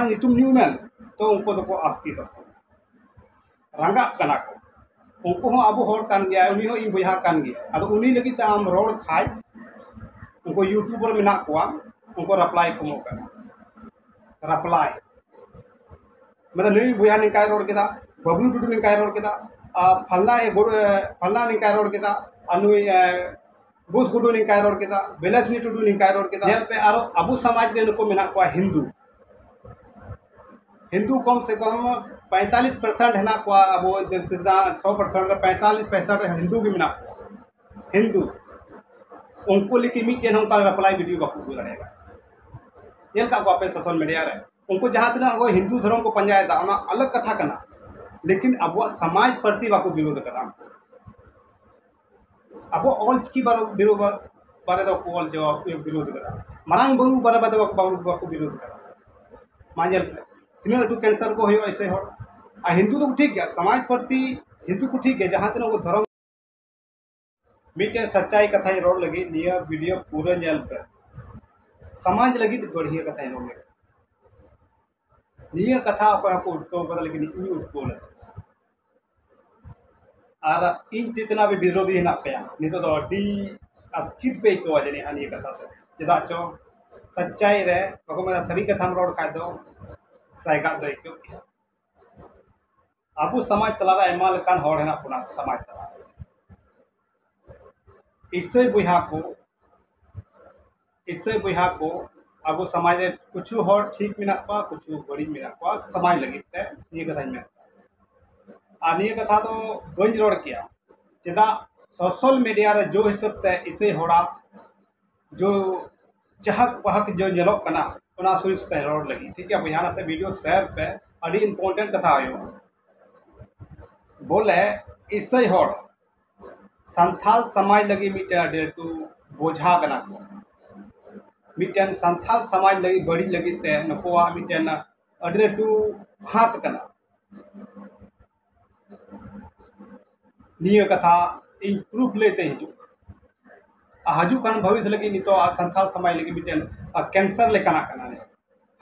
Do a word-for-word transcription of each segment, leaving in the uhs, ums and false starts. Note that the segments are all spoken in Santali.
ᱧᱩᱛᱩᱢ ᱧᱩᱢᱮᱱ, ᱛᱚ ᱩᱱᱠᱩ ᱫᱚᱠᱚ ᱟᱥᱠᱮᱛᱚᱜ ᱠᱟᱱᱟ, ᱨᱟᱸᱜᱟᱜ ᱠᱟᱱᱟ ᱠᱚ᱾ ᱩᱱᱠᱩ ᱦᱚᱸ ᱟᱵᱚ ᱦᱚᱲ ᱠᱟᱱ ᱜᱮᱭᱟ, ᱩᱱᱤ ᱦᱚᱸ ᱤᱧ ᱵᱚᱭᱦᱟ ᱠᱟᱱ ᱜᱮᱭᱟ᱾ ᱟᱫᱚ ᱩᱱᱤ ᱞᱟᱹᱜᱤᱫ ᱛᱮ ᱟᱢ ᱨᱚᱲ ᱠᱷᱟᱡ, ᱩᱱᱠᱩ YouTuber ᱢᱮᱱᱟᱜ ᱠᱚᱣᱟ, ᱩᱱᱠᱩ reply ᱠᱚ ᱮᱢᱚᱜ ᱠᱟᱱᱟ, reply᱾ ᱢᱮᱱᱫᱟ, ᱱᱩᱭ ᱵᱚᱭᱦᱟ ᱱᱤᱝᱠᱟᱭ ᱨᱚᱲ ᱠᱮᱫᱟ, ᱵᱟᱵᱞᱩ ᱴᱩᱰᱩ ᱱᱤᱝᱠᱟᱭ ᱨᱚᱲ ᱠᱮᱫᱟ, ᱟᱨ ᱯᱷᱟᱞᱱᱟ ᱮ ᱜᱚᱲ-, ᱮ, ᱯᱷᱟᱞᱱᱟ ᱱᱤᱝᱠᱟᱭ ᱨᱚᱲ ᱠᱮᱫᱟ, ᱟᱨ ᱱᱩᱭ, ᱮ, ᱜᱷᱳᱥ ᱴᱩᱰᱩ ᱱᱤᱝᱠᱟᱭ ᱨᱚᱲ ᱠᱮᱫᱟ, ᱵᱤᱞᱟᱥᱤᱱᱤ ᱴᱩᱰᱩ ᱱᱤᱝᱠᱟᱭ ᱨᱚᱲ ᱠᱮᱫᱟ᱾ ᱧᱮᱞ ᱯᱮ, ᱟᱨᱚ ᱟᱵᱚ ᱥᱚᱢᱟᱡᱽ ᱨᱮ ᱱᱩᱠᱩ ᱢᱮᱱᱟᱜ ᱠᱚᱣᱟ ᱦᱤᱱᱫᱩ᱾ ᱦᱤᱱᱫᱩ ᱠᱚᱢ ᱥᱮ ᱠᱚᱢ ᱯᱚᱸᱭᱛᱟᱞᱤᱥ percent ᱦᱮᱱᱟᱜ ᱠᱚᱣᱟ, ᱟᱵᱚ ᱡᱟᱹᱛᱤ ᱨᱮᱱᱟᱜ ᱥᱚ percent ᱨᱮ ᱯᱚᱸᱭᱛᱟᱞᱤᱥ percent ᱦᱤᱱᱫᱩ ᱜᱮ ᱢᱮᱱᱟᱜ ᱠᱚᱣᱟ᱾ ᱦᱤᱱᱫᱩ, ᱩᱱᱠᱩ ᱞᱟᱹᱜᱤᱫ ᱢᱤᱫᱴᱮᱱ ᱦᱚᱸ ᱚᱱᱠᱟ reply video ᱵᱟᱠᱚ ᱟᱹᱜᱩ ᱫᱟᱲᱮᱭᱟᱜᱼᱟ᱾ ᱧᱮᱞ ᱠᱟᱜ ᱠᱚᱣᱟ ᱯᱮ social media ᱨᱮ, ᱩᱱᱠᱩ ᱡᱟᱦᱟᱸ ᱛᱤᱱᱟᱹᱜ ᱟᱵᱚ ᱦᱤᱱᱫᱩ ᱫᱷᱚᱨᱚᱢ ᱠᱚ ᱯᱟᱸᱡᱟᱭᱮᱫᱟ, ᱚᱱᱟ ᱟᱞᱟᱜᱽ ᱠᱟᱛᱷᱟ ᱠᱟᱱᱟ, ᱞᱮᱠᱤᱱ ᱟᱵᱚᱣᱟᱜ ᱥᱚᱢᱟᱡᱽ ᱯᱨᱚᱛᱤ ᱵᱟᱠᱚ ᱵᱤᱨᱳᱫ ᱠᱟᱫᱟ᱾ ᱟᱵᱚ ᱚᱞ ᱪᱤᱠᱤ ᱵᱟᱨᱮ, ᱵᱤᱨᱳᱫ, ᱵᱟᱨᱮ ᱫᱚ ᱠᱚ ᱚᱞ ᱡᱚᱵᱟᱵ ᱵᱤᱨᱳᱫ ᱠᱟᱫᱟ, ᱢᱟᱨᱟᱝ ᱵᱩᱨᱩ ᱵᱟᱨᱮ ᱵᱟᱨᱮ ᱵᱟᱠᱚ, ᱵᱟᱠᱚ ᱵᱤᱨᱳᱫ ᱠᱟᱫᱟ᱾ ᱢᱟ ᱧᱮᱞ ᱯᱮ, ᱛᱤᱱᱟᱹᱜ ᱞᱟᱹᱴᱩ cancer ᱠᱚ ᱦᱩᱭᱩᱜᱼᱟ ᱤᱥᱟᱹᱭ ᱦᱚᱲ᱾ ᱟᱨ ᱦᱤᱱᱫᱩ ᱫᱚ ᱴᱷᱤᱠ ᱜᱮᱭᱟ, ᱥᱚᱢᱟᱡᱽ ᱯᱨᱚᱛᱤ ᱦᱤᱱᱫᱩ ᱠᱚ ᱴᱷᱤᱠ ᱜᱮᱭᱟ, ᱡᱟᱦᱟᱸ ᱛᱤᱱᱟᱹᱜ ᱠᱚ ᱫᱷᱚᱨᱚᱢ᱾ ᱢᱤᱫᱴᱮᱱ ᱥᱟᱪᱟᱭ ᱠᱟᱛᱷᱟᱧ ᱨᱚᱲ ᱞᱟᱹᱜᱤᱫ, ᱱᱤᱭᱟᱹ video ᱯᱩᱨᱟᱹ ᱧᱮᱞ ᱯᱮ, ᱥᱚᱢᱟᱡᱽ ᱞᱟᱹᱜᱤᱫ ᱵᱟᱹᱲᱦᱤᱭᱟᱹ ᱠᱟᱛᱷᱟᱧ ᱨᱚᱲ ᱞᱟᱹᱜᱤᱫ᱾ ᱱᱤᱭᱟᱹ ᱠᱟᱛᱷᱟ ᱚᱠᱚᱭ ᱦᱚᱸᱠᱚ ᱩᱴᱠᱟᱹᱣ ᱠᱟᱫᱟ, ᱞᱮᱠᱤᱱ ᱤᱧ ᱩᱴᱠᱟᱹᱣ ᱞᱮᱫᱟ᱾ ᱟᱨ ᱤᱧ ᱛᱤᱛᱱᱟ ᱵᱤᱨᱳᱫᱷᱤ ᱦᱮᱱᱟᱜ ᱯᱮᱭᱟ, ᱱᱤᱛᱚᱜ ᱫᱚ ᱟᱹᱰᱤ ᱟᱥᱠᱤᱛ ᱯᱮ ᱟᱹᱭᱠᱟᱹᱣᱟ ᱡᱟᱹᱱᱤᱡ ᱱᱤᱭᱟᱹ ᱠᱟᱛᱷᱟ ᱛᱮ᱾ ᱪᱮᱫᱟᱜ ᱪᱚ, ᱥᱟᱪᱪᱟᱭ ᱨᱮ ᱵᱟᱠᱚ ᱢᱮᱱᱟ, ᱥᱟᱹᱨᱤ ᱠᱟᱛᱷᱟᱢ ᱨᱚᱲ ᱠᱷᱟᱡ ᱫᱚ ᱥᱟᱭᱜᱟᱫ ᱫᱚ ᱟᱹᱭᱠᱟᱹᱜ ᱜᱮᱭᱟ᱾ ᱟᱵᱚ ᱥᱚᱢᱟᱡᱽ ᱛᱟᱞᱟᱨᱮ ᱟᱭᱢᱟ ᱞᱮᱠᱟᱱ ᱦᱚᱲ ᱦᱮᱱᱟᱜ ᱵᱚᱱᱟ ᱥᱚᱢᱟᱡᱽ ᱛᱟᱞᱟᱨᱮ᱾ ᱤᱥᱟᱹᱭ ᱵᱚᱭᱦᱟ ᱠᱚ, ᱤᱥᱟᱹᱭ ᱵᱚᱭᱦᱟ ᱠᱚ, ᱟᱵᱚ ᱥᱚᱢᱟᱡᱽ ᱨᱮ ᱠᱤᱪᱷᱩ ᱦᱚᱲ ᱴᱷᱤᱠ ᱢᱮᱱᱟᱜ ᱠᱚᱣᱟ, ᱠᱤᱪᱷᱩ ᱵᱟᱹᱲᱤᱡ ᱢᱮᱱᱟᱜ ᱠᱚᱣᱟ ᱥᱚᱢᱟᱡᱽ ᱞᱟᱹᱜᱤᱫ ᱛᱮ, ᱱᱤᱭᱟᱹ ᱠᱟᱛᱷᱟᱧ ᱢᱮᱱ᱾ ᱟᱨ ᱱᱤᱭᱟᱹ ᱠᱟᱛᱷᱟ ᱫᱚ ᱵᱟᱹᱧ ᱨᱚᱲ ᱠᱮᱭᱟ᱾ ᱪᱮᱫᱟᱜ? social media ᱨᱮ ᱡᱚ ᱦᱤᱥᱟᱹᱵ ᱛᱮ ᱤᱥᱟᱹᱭ ᱦᱚᱲᱟᱜ ᱡᱚ ᱪᱟᱦᱟᱠ ᱵᱟᱦᱟᱠ ᱡᱚ ᱧᱮᱞᱚᱜ ᱠᱟᱱᱟ, ᱚᱱᱟ ᱥᱩᱨ ᱥᱩᱨ ᱛᱮ ᱨᱚᱲ ᱞᱟᱹᱜᱤᱫ, ᱴᱷᱤᱠ ᱜᱮᱭᱟ ᱵᱚᱭᱦᱟ? ᱱᱟᱥᱮ video share ᱯᱮ, ᱟᱹᱰᱤ important ᱠᱟᱛᱷᱟ ᱦᱩᱭᱩᱜᱼᱟ᱾ ᱵᱚᱞᱮ ᱤᱥᱟᱹᱭ ᱦᱚᱲ ᱥᱟᱱᱛᱟᱞ ᱥᱚᱢᱟᱡᱽ ᱞᱟᱹᱜᱤᱫ ᱢᱤᱫᱴᱮᱱ ᱟᱹᱰᱤ ᱞᱟᱹᱴᱩ ᱵᱚᱡᱷᱟ ᱠᱟᱱᱟ ᱠᱚ᱾ ᱢᱤᱫᱴᱮᱱ ᱥᱟᱱᱛᱟᱞ ᱥᱚᱢᱟᱡᱽ ᱞᱟᱹᱜᱤᱫ ᱵᱟᱹᱲᱤᱡ ᱞᱟᱹᱜᱤᱫ ᱛᱮ ᱱᱩᱠᱩᱣᱟᱜ ᱢᱤᱫᱴᱮᱱ ᱟᱹᱰᱤ ᱞᱟᱹᱴᱩ ᱦᱟᱛ ᱠᱟᱱᱟ᱾ ᱱᱤᱭᱟᱹ ᱠᱟᱛᱷᱟ ᱤᱧ proof ᱞᱟᱹᱭ ᱛᱮ ᱦᱤᱡᱩᱜ ᱠᱟᱱᱟ᱾ ᱟᱨ ᱦᱤᱡᱩᱜ ᱠᱟᱱ ᱵᱷᱚᱵᱤᱥ ᱞᱟᱹᱜᱤᱫ ᱱᱤᱛᱚᱜ ᱥᱟᱱᱛᱟᱲ ᱥᱚᱢᱟᱡᱽ ᱞᱟᱹᱜᱤᱫ ᱢᱤᱫᱴᱮᱱ, ᱟᱨ, cancer ᱞᱮᱠᱟᱱᱟᱜ ᱠᱟᱱᱟ ᱱᱤᱭᱟᱹ᱾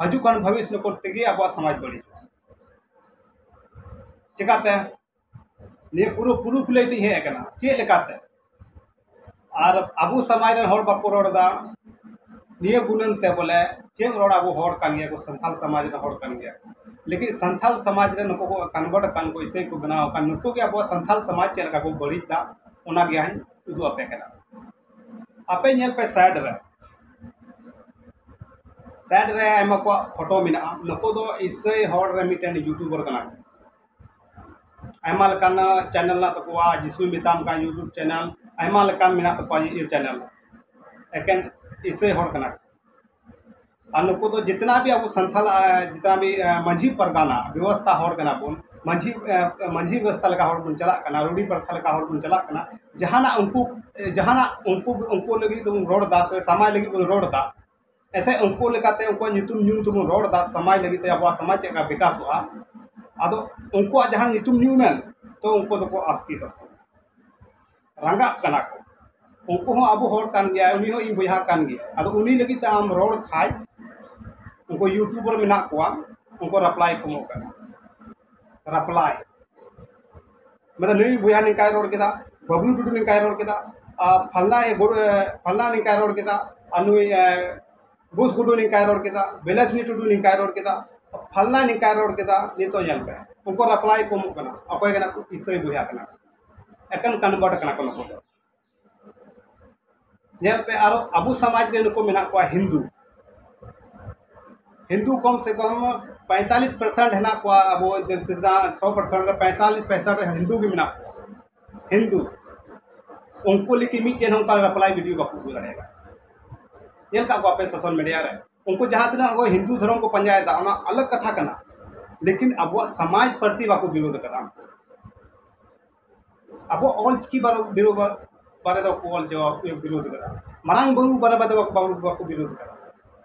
ᱦᱤᱡᱩᱜ ᱠᱟᱱ ᱵᱷᱚᱵᱤᱥ ᱱᱚᱠᱚᱞ ᱛᱮᱜᱮ ᱟᱵᱚᱣᱟᱜ ᱥᱚᱢᱟᱡᱽ ᱵᱟᱹᱲᱤᱡᱚᱜᱼᱟ᱾ ᱪᱮᱠᱟᱛᱮ? ᱱᱤᱭᱟᱹ ᱯᱩᱨᱟᱹ ᱯᱩᱨᱩᱯ ᱞᱟᱹᱭ ᱛᱤᱧ ᱦᱮᱡ ᱟᱠᱟᱱᱟ᱾ ᱪᱮᱫ ᱞᱮᱠᱟᱛᱮ? ᱟᱨ ᱟᱵᱚ ᱥᱚᱢᱟᱡᱽ ᱨᱮᱱ ᱦᱚᱲ ᱵᱟᱠᱚ ᱨᱚᱲ ᱮᱫᱟ ᱱᱤᱭᱟᱹ ᱜᱩᱱᱟᱹᱱ ᱛᱮ, ᱵᱚᱞᱮ ᱪᱮᱫ ᱮᱢ ᱨᱚᱲᱟ, ᱟᱵᱚ ᱦᱚᱲ ᱠᱟᱱ ᱜᱮᱭᱟ ᱠᱚ, ᱥᱟᱱᱛᱟᱞ ᱥᱚᱢᱟᱡᱽ ᱨᱮᱱ ᱦᱚᱲ ᱠᱟᱱ ᱜᱮᱭᱟ ᱠᱚ᱾ ᱞᱮᱠᱤᱱ ᱥᱟᱱᱛᱟᱞ ᱥᱚᱢᱟᱡᱽ ᱨᱮ ᱱᱩᱠᱩ ᱠᱚ ᱠᱚᱱᱵᱷᱟᱨᱴ ᱟᱠᱟᱱ ᱠᱚ, ᱤᱥᱟᱹᱭ ᱠᱚ ᱵᱮᱱᱟᱣ ᱟᱠᱟᱱ, ᱱᱩᱠᱩ ᱜᱮ ᱟᱵᱚᱣᱟᱜ ᱥᱟᱱᱛᱟᱞ ᱥᱚᱢᱟᱡᱽ ᱪᱮᱫ ᱞᱮᱠᱟ ᱠᱚ ᱵᱟᱹᱲᱤᱡ ᱮᱫᱟ, ᱚᱱᱟ ᱜᱮ ᱦᱟᱸᱜ ᱩᱫᱩᱜ ᱟᱯᱮ ᱠᱟᱱᱟ᱾ ᱟᱯᱮ ᱧᱮᱞ ᱯᱮ, ᱥᱟᱭᱤᱰ ᱨᱮ, ᱥᱟᱭᱤᱰ ᱨᱮ ᱟᱭᱢᱟ ᱠᱚᱣᱟᱜ ᱯᱷᱳᱴᱳ ᱢᱮᱱᱟᱜᱼᱟ᱾ ᱱᱩᱠᱩ ᱫᱚ ᱤᱥᱟᱹᱭ ᱦᱚᱲ ᱨᱮ ᱢᱤᱫᱴᱮᱱ ᱭᱩᱴᱩᱵᱟᱨ ᱠᱟᱱᱟ ᱠᱚ᱾ ᱟᱭᱢᱟ ᱞᱮᱠᱟᱱ ᱪᱮᱱᱮᱞ ᱢᱮᱱᱟᱜ ᱛᱟᱠᱚᱣᱟ, ᱡᱤᱥᱩᱭ ᱢᱮᱛᱟᱢ ᱠᱟᱱ ᱭᱩᱴᱩᱵᱽ ᱪᱮᱱᱮᱞ, ᱟᱭᱢᱟ ᱞᱮᱠᱟᱱ ᱢᱮᱱᱟᱜ ᱛᱟᱠᱚᱣᱟ ᱤᱭᱟᱹ ᱪᱮᱱᱮᱞ, ᱮᱠᱮᱱ ᱤᱥᱟᱹᱭ ᱦᱚᱲ ᱠᱟᱱᱟ ᱠᱚ᱾ ᱟᱨ ᱱᱩᱠᱩ ᱫᱚ ᱡᱤᱛᱱᱟ ᱵᱷᱤ ᱟᱵᱚ ᱥᱟᱱᱛᱷᱟᱞ, ᱟᱸ, ᱡᱤᱛᱱᱟ ᱵᱷᱤ, ᱟᱸ, ᱢᱟᱹᱡᱷᱤ ᱯᱟᱨᱜᱟᱱᱟ ᱵᱮᱵᱚᱥᱛᱷᱟ ᱦᱚᱲ ᱠᱟᱱᱟ ᱵᱚᱱ, ᱢᱟᱹᱡᱷᱤ, ᱟᱸ, ᱢᱟᱹᱡᱷᱤ ᱵᱮᱵᱚᱥᱛᱷᱟ ᱞᱮᱠᱟ ᱦᱚᱲ ᱵᱚᱱ ᱪᱟᱞᱟᱜ ᱠᱟᱱᱟ, ᱨᱩᱰᱤ ᱯᱨᱚᱛᱷᱟ ᱞᱮᱠᱟ ᱦᱚᱲ ᱵᱚᱱ ᱪᱟᱞᱟᱜ ᱠᱟᱱᱟ᱾ ᱡᱟᱦᱟᱱᱟᱜ ᱩᱱᱠᱩ, ᱡᱟᱦᱟᱱᱟᱜ ᱩᱱᱠᱩ, ᱩᱱᱠᱩ ᱞᱟᱹᱜᱤᱫ ᱫᱚᱵᱚᱱ ᱨᱚᱲ ᱮᱫᱟ ᱥᱮ ᱥᱟᱢᱟᱡᱽ ᱞᱟᱹᱜᱤᱫ ᱵᱚᱱ ᱨᱚᱲ ᱮᱫᱟ, ᱮᱥᱮ ᱩᱱᱠᱩ ᱞᱮᱠᱟᱛᱮ ᱩᱱᱠᱩᱣᱟᱜ ᱧᱩᱛᱩᱢ ᱧᱩ ᱛᱮᱵᱚᱱ ᱨᱚᱲ ᱮᱫᱟ, ᱥᱚᱢᱟᱡᱽ ᱞᱟᱹᱜᱤᱫ ᱛᱮ ᱟᱵᱚᱣᱟᱜ ᱥᱚᱢᱟᱡᱽ ᱪᱮᱫ ᱞᱮᱠᱟ ᱵᱤᱠᱟᱥᱚᱜᱼᱟ᱾ ᱟᱫᱚ ᱩᱱᱠᱩᱣᱟᱜ ᱡᱟᱦᱟᱸ ᱧᱩᱛᱩᱢ ᱧᱩ ᱢᱮᱱ, ᱛᱚ ᱩᱱᱠᱩ ᱫᱚᱠᱚ ᱟᱥᱠᱮᱛᱚᱜ ᱠᱟᱱᱟ, ᱨᱟᱸᱜᱟᱜ ᱠᱟᱱᱟ ᱠᱚ᱾ ᱩᱱᱠᱩ ᱦᱚᱸ ᱟᱵᱚ ᱦᱚᱲ ᱠᱟᱱ ᱜᱮᱭᱟ, ᱩᱱᱤ ᱦᱚᱸ ᱤᱧ ᱵᱚᱭᱦᱟ ᱠᱟᱱ ᱜᱮᱭᱟ᱾ ᱟᱫᱚ ᱩᱱᱤ ᱞᱟᱹᱜᱤᱫ ᱛᱮ ᱟᱢ ᱨᱚᱲ ᱠᱷᱟᱡ, ᱩᱱᱠᱩ ᱭᱩᱴᱩᱵᱟᱨ ᱢᱮᱱᱟᱜ ᱠᱚᱣᱟ, ᱩᱱᱠᱩ ᱨᱟᱯᱞᱟᱭ ᱠᱚ ᱮᱢᱚᱜ ᱠᱟᱱᱟ, ᱨᱟᱯᱞᱟᱭ᱾ ᱢᱮᱱᱫᱟ, ᱱᱩᱭ ᱵᱚᱭᱦᱟ ᱱᱤᱝᱠᱟᱭ ᱨᱚᱲ ᱠᱮᱫᱟ, ᱵᱟᱵᱞᱩ ᱴᱩᱰᱩ ᱱᱤᱝᱠᱟᱭ ᱨᱚᱲ ᱠᱮᱫᱟ, ᱟᱨ ᱯᱷᱟᱞᱱᱟ ᱮ ᱜᱚᱲ-, ᱮ, ᱯᱷᱟᱞᱱᱟ ᱱᱤᱝᱠᱟᱭ ᱨᱚᱲ ᱠᱮᱫᱟ, ᱟᱨ ᱱᱩᱭ, ᱮ, ᱜᱷᱳᱥ ᱜᱩᱰᱩ ᱱᱤᱝᱠᱟᱭ ᱨᱚᱲ ᱠᱮᱫᱟ, ᱵᱮᱞᱮᱥᱱᱤ ᱴᱩᱰᱩ ᱱᱤᱝᱠᱟᱭ ᱨᱚᱲ ᱠᱮᱫᱟ, ᱯᱷᱟᱞᱱᱟ ᱱᱤᱝᱠᱟᱭ ᱨᱚᱲ ᱠᱮᱫᱟ᱾ ᱱᱤᱛᱚᱜ ᱧᱮᱞ ᱯᱮ, ᱩᱱᱠᱩ ᱨᱟᱯᱞᱟᱭ ᱠᱚ ᱮᱢᱚᱜ ᱠᱟᱱᱟ᱾ ᱚᱠᱚᱭ ᱠᱟᱱᱟ ᱠᱚ? ᱤᱥᱟᱹᱭ ᱵᱚᱭᱦᱟ ᱠᱟᱱᱟ ᱠᱚ, ᱮᱠᱮᱱ ᱠᱚᱱᱵᱷᱟᱨᱴ ᱠᱟᱱᱟ ᱠᱚ ᱱᱩᱠᱩ ᱫᱚ᱾ ᱧᱮᱞ ᱯᱮ, ᱟᱨᱚ ᱟᱵᱚ ᱥᱚᱢᱟᱡᱽ ᱨᱮ ᱱᱩᱠᱩ ᱢᱮᱱᱟᱜ ᱠᱚᱣᱟ ᱦᱤᱱᱫᱩ᱾ ᱦᱤᱱᱫᱩ ᱠᱚᱢ ᱥᱮ ᱠᱚᱢ ᱯᱚᱸᱭᱛᱟᱞᱤᱥ ᱯᱟᱨᱥᱮᱱᱴ ᱦᱮᱱᱟᱜ ᱠᱚᱣᱟ, ᱟᱵᱚ ᱡᱟᱹᱛᱤ ᱨᱮᱱᱟᱜ ᱥᱚ ᱯᱟᱨᱥᱮᱱᱴ ᱨᱮ ᱯᱚᱸᱭᱛᱟᱞᱤᱥ ᱯᱟᱨᱥᱮᱱᱴ ᱨᱮ ᱦᱤᱱᱫᱩ ᱜᱮ ᱢᱮᱱᱟᱜ ᱠᱚᱣᱟ᱾ ᱦᱤᱱᱫᱩ, ᱩᱱᱠᱩ ᱞᱮᱠᱤᱱ ᱢᱤᱫᱴᱮᱱ ᱦᱚᱸ ᱚᱱᱠᱟ ᱨᱟᱯᱞᱟᱭ ᱵᱷᱤᱰᱤᱭᱳ ᱵᱟᱠᱚ ᱟᱹᱜᱩ ᱫᱟᱲᱮᱭᱟᱜᱼᱟ᱾ ᱧᱮᱞ ᱠᱟᱜ ᱠᱚᱣᱟ ᱯᱮ ᱥᱳᱥᱟᱞ ᱢᱤᱰᱤᱭᱟ ᱨᱮ, ᱩᱱᱠᱩ ᱡᱟᱦᱟᱸ ᱛᱤᱱᱟᱹᱜ ᱟᱵᱚ ᱦᱤᱱᱫᱩ ᱫᱷᱚᱨᱚᱢ ᱠᱚ ᱯᱟᱸᱡᱟᱭᱮᱫᱟ, ᱚᱱᱟ ᱟᱞᱟᱜᱽ ᱠᱟᱛᱷᱟ ᱠᱟᱱᱟ, ᱞᱮᱠᱤᱱ ᱟᱵᱚᱣᱟᱜ ᱥᱚᱢᱟᱡᱽ ᱯᱨᱚᱛᱤ ᱵᱟᱠᱚ ᱵᱤᱨᱳᱫ ᱟᱠᱟᱫᱟ᱾ ᱟᱵᱚ ᱚᱞ ᱪᱤᱠᱤ ᱵᱟᱨᱚ-, ᱵᱤᱨᱳ-, ᱵᱟ-, ᱵᱟᱨᱮ ᱫᱚ ᱠᱚ ᱚᱞ ᱡᱚ-, ᱵᱤᱨᱳᱫ ᱠᱟᱫᱟ᱾ ᱢᱟᱨᱟᱝ ᱵᱩᱨᱩ ᱵᱟᱨᱮ ᱵᱟᱫᱮ ᱵᱟᱠᱚ, ᱵᱟᱠᱚ ᱵᱤᱨᱳᱫ ᱠᱟᱫᱟ᱾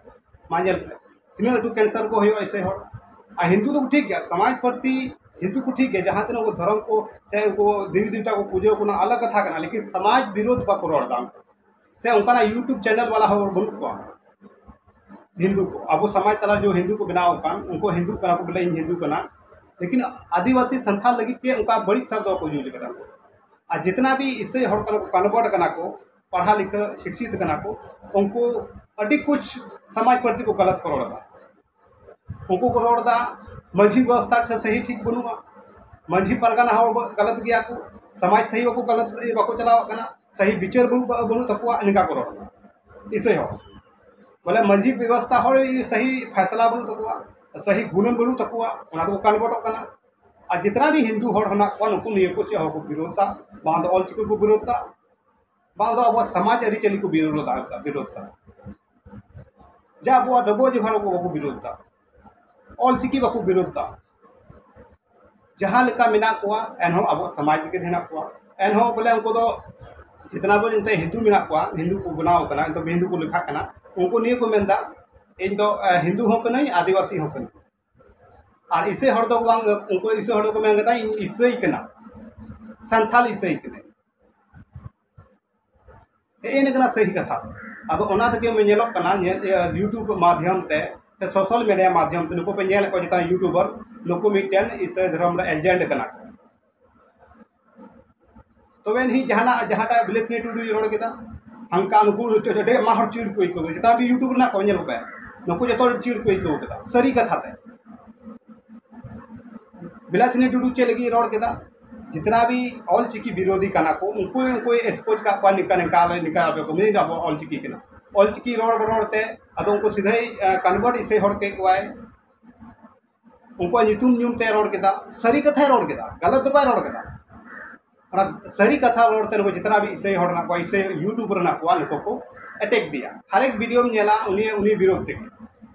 ᱢᱟ ᱧᱮᱞ ᱯᱮ, ᱛᱤᱱᱟᱹᱜ ᱞᱟᱹᱴᱩ ᱠᱮᱱᱥᱟᱨ ᱠᱚ ᱦᱩᱭᱩᱜᱼᱟ ᱤᱥᱟᱹᱭ ᱦᱚᱲ᱾ ᱟᱨ ᱦᱤᱱᱫᱩ ᱫᱚ ᱴᱷᱤᱠ ᱜᱮᱭᱟ, ᱥᱚᱢᱟᱡᱽ ᱯᱨᱚᱛᱤ ᱦᱤᱱᱫᱩ ᱠᱚ ᱴᱷᱤᱠ ᱜᱮᱭᱟ, ᱡᱟᱦᱟᱸ ᱛᱤᱱᱟᱹᱜ ᱩᱱᱠᱩ ᱫᱷᱚᱨᱚᱢ ᱠᱚ ᱥᱮ ᱩᱱᱠᱩ ᱫᱮᱵᱤ ᱫᱮᱵᱤᱛᱟ ᱠᱚ ᱯᱩᱡᱟᱹ ᱠᱚ, ᱚᱱᱟ ᱟᱞᱟᱜᱽ ᱠᱟᱛᱷᱟ ᱠᱟᱱᱟ, ᱞᱮᱠᱤᱱ ᱥᱚᱢᱟᱡᱽ ᱵᱤᱨᱳᱫ ᱵᱟᱠᱚ ᱨᱚᱲ ᱮᱫᱟ᱾ ᱥᱮ ᱚᱱᱠᱟᱱᱟᱜ YouTube ᱪᱮᱱᱮᱞ ᱵᱟᱞᱟ ᱦᱚᱲ ᱵᱟᱹᱱᱩᱜ ᱠᱚᱣᱟ᱾ ᱦᱤᱱᱫᱩ ᱠᱚ, ᱟᱵᱚ ᱥᱚᱢᱟᱡᱽ ᱛᱟᱞᱟ ᱡᱚ ᱦᱤᱱᱫᱩ ᱠᱚ ᱵᱮᱱᱟᱣ ᱟᱠᱟᱱ, ᱩᱱᱠᱩ ᱦᱤᱱᱫᱩ ᱠᱟᱱᱟ ᱠᱚ, ᱵᱚᱞᱮ ᱤᱧ ᱦᱤᱱᱫᱩ ᱠᱟᱱᱟ, ᱞᱮᱠᱤᱱ ᱟᱹᱫᱤᱵᱟᱹᱥᱤ ᱥᱟᱱᱛᱟᱲ ᱞᱟᱹᱜᱤᱫ ᱪᱮᱫ ᱚᱱᱠᱟ ᱵᱟᱹᱲᱤᱡ ᱥᱟᱵᱫ ᱵᱟᱠᱚ ᱤᱭᱩᱡᱽ ᱟᱠᱟᱫᱟ᱾ ᱟᱨ ᱡᱤᱛᱱᱟ ᱵᱷᱤ ᱤᱥᱟᱹᱭ ᱦᱚᱲ ᱠᱟᱱᱟ ᱠᱚ, ᱠᱚᱱᱵᱷᱟᱨᱴ ᱠᱟᱱᱟ ᱠᱚ, ᱯᱟᱲᱦᱟᱣ ᱞᱤᱠᱷᱟᱹ ᱥᱤᱠᱷᱤᱛ ᱠᱟᱱᱟ ᱠᱚ, ᱩᱱᱠᱩ ᱟᱹᱰᱤ ᱠᱩᱪ ᱥᱚᱢᱟᱡᱽ ᱯᱨᱚᱛᱤ ᱠᱚ ᱜᱟᱞᱟᱛ ᱠᱚ ᱨᱚᱲ ᱮᱫᱟ᱾ ᱩᱱᱠᱩ ᱠᱚ ᱨᱚᱲ ᱮᱫᱟ ᱢᱟᱹᱡᱷᱤ ᱵᱮᱵᱚᱥᱛᱷᱟ ᱥᱮ ᱥᱟᱹᱦᱤ ᱴᱷᱤᱠ ᱵᱟᱹᱱᱩᱜᱼᱟ, ᱢᱟᱹᱡᱷᱤ ᱯᱟᱨᱜᱟᱱᱟ ᱦᱚᱸ ᱜᱟᱞᱟᱛ ᱜᱮᱭᱟ ᱠᱚ, ᱥᱚᱢᱟᱡᱽ ᱥᱟᱹᱦᱤ ᱵᱟᱠᱚ ᱜᱟᱞᱟᱛ, ᱵᱟᱠᱚ ᱪᱟᱞᱟᱣ ᱠᱟᱱᱟ, ᱥᱟᱹᱦᱤ ᱵᱤᱪᱟᱹᱨ ᱵᱟᱹᱱᱩᱜ, ᱵᱟᱹᱱᱩᱜ ᱛᱟᱠᱚᱣᱟ, ᱤᱱᱠᱟ ᱠᱚ ᱨᱚᱲ ᱮᱫᱟ ᱤᱥᱟᱹᱭ ᱦᱚᱲ᱾ ᱵᱚᱞᱮ ᱢᱟᱹᱡᱷᱤ ᱵᱮᱵᱚᱥᱛᱷᱟ ᱦᱚᱲ ᱥᱟᱹᱦᱤ ᱯᱷᱟᱭᱥᱟᱞᱟ ᱵᱟᱹᱱᱩᱜ ᱛᱟᱠᱚᱣᱟ, ᱥᱟᱹᱦᱤ ᱜᱩᱱᱟᱹᱱ ᱵᱟᱹᱱᱩᱜ ᱛᱟᱠᱚᱣᱟ, ᱚᱱᱟ ᱛᱮᱠᱚ ᱠᱚᱱᱵᱷᱟᱨᱴᱚᱜ ᱠᱟᱱᱟ᱾ ᱟᱨ ᱡᱤᱛᱱᱟ ᱵᱷᱤ ᱦᱤᱱᱫᱩ ᱦᱚᱲ ᱦᱮᱱᱟᱜ ᱠᱚᱣᱟ, ᱱᱩᱠᱩ ᱱᱤᱭᱟᱹ ᱠᱚ ᱪᱮᱫ ᱦᱚᱸ ᱵᱟᱠᱚ ᱵᱤᱨᱳᱫᱷ ᱫᱟ, ᱵᱟᱝ ᱫᱚ ᱚᱞᱪᱤᱠᱤ ᱠᱚ ᱵᱤᱨᱳᱫᱷ ᱫᱟ, ᱵᱟᱝ ᱫᱚ ᱟᱵᱚᱣᱟᱜ ᱥᱚᱢᱟᱡᱽ ᱟᱹᱨᱤᱪᱟᱹᱞᱤ ᱠᱚ ᱵᱤᱨᱳᱫᱷ ᱫᱟ, ᱵᱤᱨᱳᱫᱷ ᱫᱟ᱾ ᱡᱟ ᱟᱵᱚᱣᱟᱜ ᱰᱚᱵᱚᱜ ᱡᱚᱦᱟᱨ ᱠᱚ ᱵᱟᱠᱚ ᱵᱤᱨᱳᱫᱷ ᱫᱟ, ᱚᱞᱪᱤᱠᱤ ᱵᱟᱠᱚ ᱵᱤᱨᱳᱫᱷ ᱫᱟ, ᱡᱟᱦᱟᱸ ᱞᱮᱠᱟ ᱢᱮᱱᱟᱜ ᱠᱚᱣᱟ ᱮᱱᱦᱚᱸ ᱟᱵᱚᱣᱟᱜ ᱥᱚᱢᱟᱡᱽ ᱨᱮᱜᱮ ᱦᱮᱱᱟᱜ ᱠᱚᱣᱟ᱾ ᱮᱱᱦᱚᱸ ᱵᱚᱞᱮ ᱩᱱᱠᱩ ᱫᱚ ᱡᱤᱛᱱᱟ ᱵᱷᱤ ᱮᱱᱛᱮ ᱦᱤᱱᱫᱩ ᱢᱮᱱᱟᱜ ᱠᱚᱣᱟ, ᱦᱤᱱᱫᱩ ᱠᱚ ᱵᱮᱱᱟᱣ ᱠᱟᱱᱟ, ᱮᱱᱛᱮ ᱦᱤᱱᱫᱩ ᱠᱚ ᱞᱮᱠᱷᱟᱜ ᱠᱟᱱᱟ, ᱩᱱᱠᱩ ᱱᱤᱭᱟᱹ ᱠᱚ ᱢᱮᱱᱫᱟ ᱤᱧ ᱫᱚ ᱦᱤᱱᱫᱩ ᱦᱚᱸ ᱠᱟᱹᱱᱟᱹᱧ, ᱟᱹᱫᱤᱵᱟᱹᱥᱤ ᱦᱚᱸ ᱠᱟᱹᱱᱟᱹᱧ᱾ ᱟᱨ ᱤᱥᱟᱹᱭ ᱦᱚᱲ ᱫᱚ ᱵᱟᱝ, ᱩᱱᱠᱩ ᱤᱥᱟᱹᱭ ᱦᱚᱲ ᱫᱚᱠᱚ ᱢᱮᱱ ᱠᱟᱫᱟ ᱤᱧ ᱤᱥᱟᱹᱭ ᱠᱟᱱᱟ, ᱥᱟᱱᱛᱟᱞ ᱤᱥᱟᱹᱭ ᱠᱟᱹᱱᱟᱹᱧ᱾ ᱦᱮᱸ, ᱤᱱᱟᱹ ᱠᱟᱱᱟ ᱥᱟᱹᱦᱤ ᱠᱟᱛᱷᱟ᱾ ᱟᱫᱚ ᱚᱱᱟ ᱛᱮᱜᱮ ᱧᱮᱞᱚᱜ ᱠᱟᱱᱟ, ᱧᱮᱞ, ᱤᱭᱟᱹ, YouTube ᱢᱟᱫᱷᱭᱚᱢ ᱛᱮ ᱥᱮ ᱥᱳᱥᱟᱞ ᱢᱤᱰᱤᱭᱟ ᱢᱟᱫᱷᱭᱚᱢ ᱛᱮ ᱱᱩᱠᱩ ᱯᱮ ᱧᱮᱞᱮᱫ ᱠᱚᱣᱟ ᱪᱮᱛᱟᱱ ᱭᱩᱴᱩᱵᱟᱨ, ᱱᱩᱠᱩ ᱢᱤᱫᱴᱮᱱ ᱤᱥᱟᱹᱭ ᱫᱷᱚᱨᱚᱢ ᱨᱮ ᱮᱡᱮᱱᱴ ᱠᱟᱱᱟ ᱠᱚ᱾ ᱛᱚᱵᱮ ᱱᱤᱦᱤ ᱡᱟᱦᱟᱱᱟᱜ, ᱡᱟᱦᱟᱸᱴᱟᱜ ᱵᱤᱞᱮᱥᱤᱱᱤ ᱴᱩᱰᱩᱭ ᱨᱚᱲ ᱠᱮᱫᱟ, ᱦᱟᱱᱠᱟ ᱱᱩᱠᱩ ᱪᱚ-, ᱪᱚ-, ᱟᱹᱰᱤ ᱟᱭᱢᱟ ᱦᱚᱲ ᱪᱤᱲ ᱠᱚ ᱟᱹᱭᱠᱟᱹᱣ ᱠᱮᱫᱟ᱾ ᱪᱮᱛᱟᱱ ᱨᱮ ᱭᱩᱴᱩᱵᱽ ᱨᱮᱱᱟᱜ ᱠᱚ ᱧᱮᱞ ᱯᱮ, ᱱᱩᱠᱩ ᱡᱚᱛᱚ ᱦᱚᱲ ᱪᱤᱲ ᱠᱚ ᱟᱹᱭᱠᱟᱹᱣ ᱠᱮᱫᱟ ᱥᱟᱹᱨᱤ ᱠᱟᱛᱷᱟ ᱛᱮ᱾ ᱵᱤᱞᱟᱥᱤᱱᱤ ᱴᱩᱰᱩ ᱪᱮᱫ ᱞᱟᱹᱜᱤᱫ ᱨᱚᱲ ᱠᱮᱫᱟ? ᱡᱤᱛᱱᱟ ᱵᱷᱤ ᱚᱞ ᱪᱤᱠᱤ ᱵᱤᱨᱳᱫᱷᱤ ᱠᱟᱱᱟ ᱠᱚ, ᱩᱱᱠᱩ, ᱩᱱᱠᱩᱭ ᱮᱠᱥᱯᱳᱡᱽ ᱠᱟᱜ ᱠᱚᱣᱟ, ᱱᱤᱝᱠᱟ, ᱱᱤᱝᱠᱟ, ᱟᱞᱮ, ᱱᱤᱝᱠᱟ, ᱟᱯᱮ ᱠᱚ ᱢᱮᱱᱫᱟ ᱟᱵᱚ ᱚᱞ ᱪᱤᱠᱤ ᱠᱟᱱᱟ᱾ ᱚᱞ ᱪᱤᱠᱤ ᱨᱚᱲ, ᱨᱚᱲ ᱛᱮ ᱟᱫᱚ ᱩᱱᱠᱩ ᱥᱤᱫᱷᱟᱹᱭ, ᱮ, ᱠᱚᱱᱵᱷᱟᱨᱴ ᱤᱥᱟᱹᱭ ᱦᱚᱲ ᱠᱮᱫ ᱠᱚᱣᱟᱭ᱾ ᱩᱱᱠᱩᱣᱟᱜ ᱧᱩᱛᱩᱢ ᱧᱩᱢ ᱛᱮ ᱨᱚᱲ ᱠᱮᱫᱟ, ᱥᱟᱹᱨᱤ ᱠᱟᱛᱷᱟᱭ ᱨᱚᱲ ᱠᱮᱫᱟ, ᱜᱟᱞᱟᱛ ᱫᱚ ᱵᱟᱭ ᱨᱚᱲ ᱠᱮᱫᱟ᱾ ᱚᱱᱟ ᱥᱟᱹᱨᱤ ᱠᱟᱛᱷᱟ ᱨᱚᱲ ᱛᱮ ᱱᱩᱠᱩ ᱡᱤᱛᱱᱟ ᱵᱷᱤ ᱤᱥᱟᱹᱭ ᱦᱚᱲ ᱦᱮᱱᱟᱜ ᱠᱚᱣᱟ, ᱤᱥᱟᱹᱭ ᱭᱩᱴᱩᱵᱽ ᱨᱮ ᱦᱮᱱᱟᱜ ᱠᱚᱣᱟ, ᱱᱩᱠᱩ ᱠᱚ ᱮᱴᱮᱠ ᱫᱤᱭᱟ᱾ ᱦᱟᱨᱮᱠ ᱵᱷᱤᱰᱤᱭᱳᱢ ᱧᱮᱞᱟ ᱩᱱᱤ, ᱩᱱᱤ ᱵᱤᱨᱳᱫᱷ ᱛᱮᱜᱮ,